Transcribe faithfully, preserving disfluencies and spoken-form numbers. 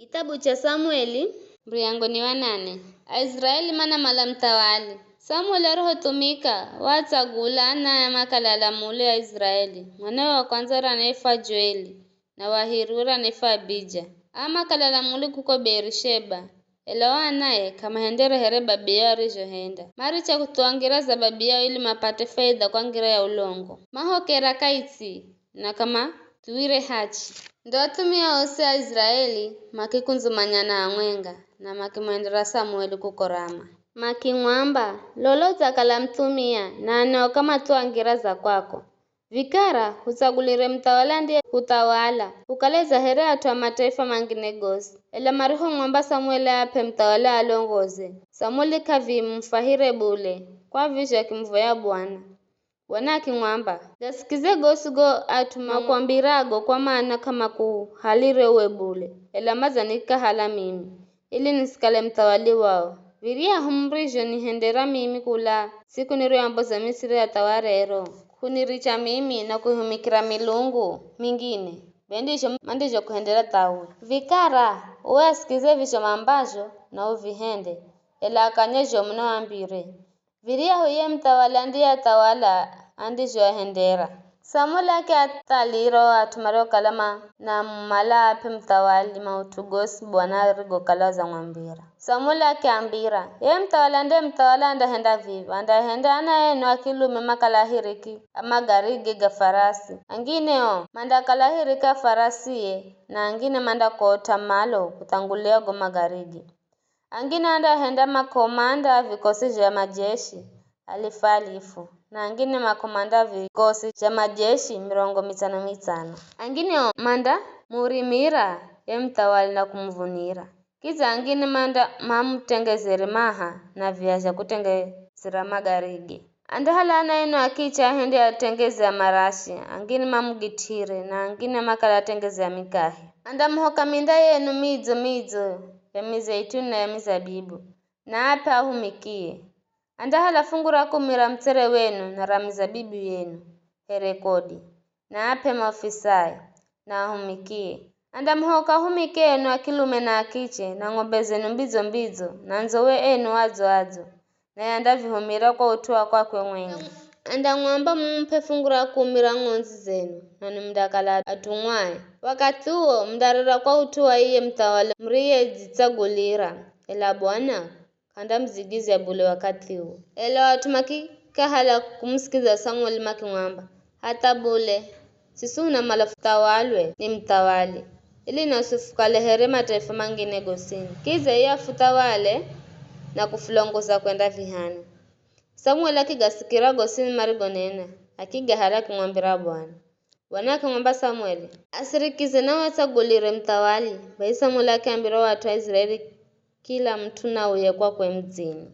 Kitabu cha Samueli, muriyango ni wa nane. Aisraeli manamala muthawali. Samueli arihothumika, waatsagula anae makale alamuli a Aisraeli, mwanawe wa kwandza were anaifwa Joeli, na wa hiri were anaifwa Abija. Aa makale alamuli kuko Beerisheba, ela o anae k'amahendere here babiyao arizhohenda. Maricha kuthuwa ngira za babiyao ili mapate faidha kwa ngira ya ulongo. Mahokera kaitsi, na k'amathuwire hachi. Ndo athumia osi a Aisraeli makikundzumanyana hamwenga, na makimwendera Samueli kuko Rama. Makimwamba, "Lola udzakala muthumia, na anao k'amathuwa ngira za kwako. Vikara, hutsagulire muthawali andiye kuthawala, ukale dza here at'u a mataifa mangine gosi." Ela marihomwamba Samueli aap'e muthawali aalongoze, Samueli k'avimufwahire bule, kwa vizho akimuvoya Bwana. Bwana akimwamba, "Gasikize gosi go at'u makwambirago, kwa mana k'amakuhalire uwe bule, ela madzanikikahala mimi, ili nisikale muthawali wao. Viryahu murizhonihendera mimi kula siku niriyoamboza Misiri hatha wa rero, k'uniricha mimi na kuihumikira milungu mingine, be ndizho mandizhokuhendera tha uwe. Vikara, uwe asikize vizho mambazho na uvihende, ela akanye zhomu nawambire. Viryahu iye muthawali andiyeathawala andizhoahendera." Samueli akiathalira o at'u mariokala manamumala ap'e muthawali maut'u gosi Bwana arigokala udzamwambira. Samueli akiambira, "Ye muthawali andiyemuthawala andahenda vivi, andahenda ana enu a kilume makale ahiriki a magarige ga farasi, angine o mandakala ahiriki a farasiye, na angine mandakot'a malo kuthangulia go magarige. Angine andahenda makomanda a vikosi zha majeshi alifu alifu, na angine makomanda a vikosi zha majeshi mirongo mitsano mitsano. Angine o mandamurimira ye muthawali na kumuvunira. Kidza angine manda mamutengezere maha na via zha kutengezera magarige. Andahala ana enu akiche ahende atengeze a marashi, angine mamugit'ire, na angine makale atengeze a mikahe. Andamuhoka minda yenu midzo-midzo ya mizeituni na ya mizabibu, na ap'e ahumikie. Andahala fungu ra kumi ra mutsere wenu na ra mizabibu yenu, here kodi, na ap'e maofisae, na ahumikie. Andamuhoka ahumike enu a kilume na a kiche, na ng'ombe zenu mbidzo-mbidzo, na ndzowe enu adzo-adzo, naye andavihumira kwa ut'u wa kwakwe mwenye. Andamwamba mumup'e fungu ra kumi ra ng'ondzi zenu, nanwi mundakala atumwae. Wakathi uwo mundarera kwa ut'u wa iye muthawali muriyedzitsagulira, ela Bwana k'andamudzigizya bule wakathi uwo. Ela o at'u makikahala kumusikiza Samueli makimwamba, "Hatha bule, siswi hunamala futhawalwe ni muthawali, ili naswi fukale here mataifa mangine gosini. Kidza iye afuthawale na kufulongoza kwenda vihani." Samueli akigasikira gosini marigonena, akigahala akimwambira Bwana. Bwana akimwamba Samueli, "Asirikize nawe atsagulire muthawali." Bai Samueli akiambira o at'u a Israeli, "Kila mut'u nauye kwakwe mudzini."